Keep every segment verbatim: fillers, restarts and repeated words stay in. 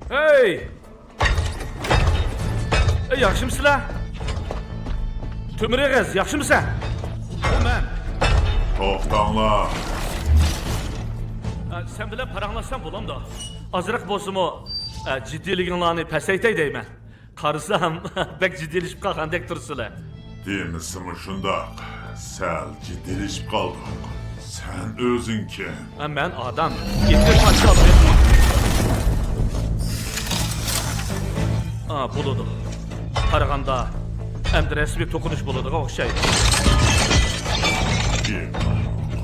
ھەي! ئەي، ياخشىمۇسىلەر؟ تۆمۈر ئېغىز، ياخشىمۇسەن؟ بۇ مەن. توختاڭلار. ئە، سەن بىلەن پاراڭلاشسام بولامدۇ؟ ئازراق بولسىمۇ، ئە، جىددىيلىكىڭلارنى پەسەيتەي دەيمەن. قارىسام، بەك جىددىيلىشىپ قالغاندەك تۇرىسىلەر. دېمىسىمۇ شۇنداق، سەل جىددىيلىشىپ قالدۇق. سەن ئۆزۈڭ كىم؟ ھە، مەن ئادەم. يېتىپ قالدىم. ئا، بولىدۇ. قارىغاندا، ئەمدى رەسمىي توقۇنۇش بولىدىغان ئوخشايدۇ.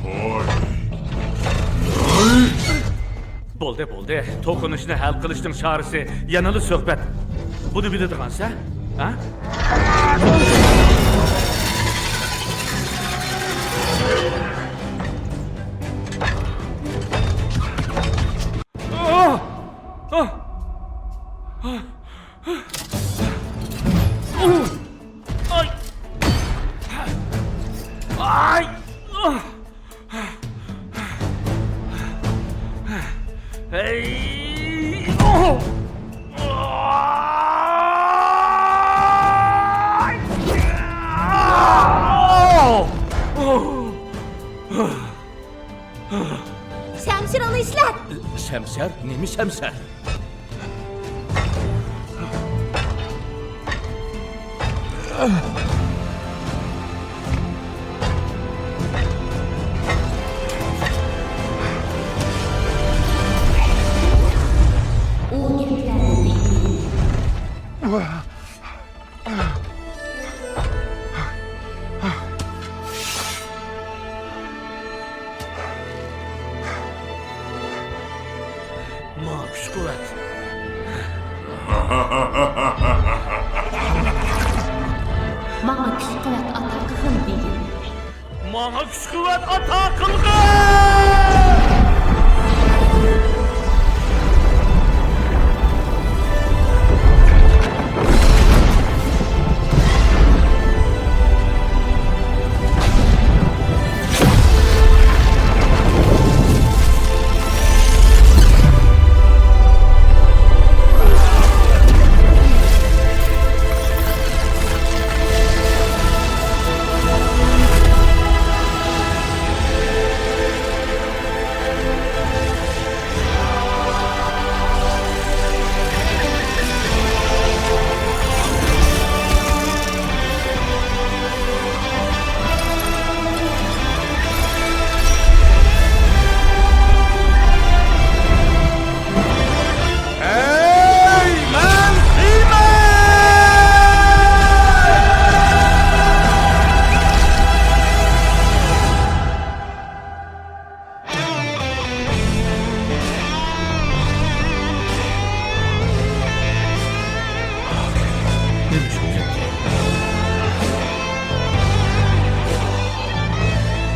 قوي. بولدى، بولدى. توقۇنۇشنى ھەل قىلىشنىڭ چارىسى يەنىلا سۆھبەت. بۇنى بىلىدىغانسەن، ھە؟ ئاي! ئاي! ھەي! شەمشىرىڭنى ئىشلەت! شەمشەر؟ نېمە شەمشەر؟ ماڭا كۈچ-قۇۋۋەت. ماڭا كۈچ-قۇۋۋەت ئاتا قىلغىن دېگىن. ماڭا كۈچ-قۇۋۋەت ئاتا قىلغىن!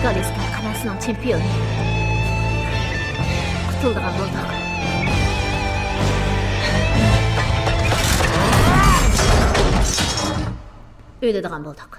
گالىسكار قەلئەسىنىڭ چېمپىيونى. قۇتۇلىدىغان بولدۇق. ئۆلىدىغان بولدۇق.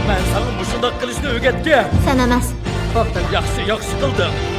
مەن ساڭا مۇشۇنداق قىلىشنى ئۆگەتكەن. سەن ئەمەس، بوپتۇ. ياخشى، ياخشى قىلدىڭ.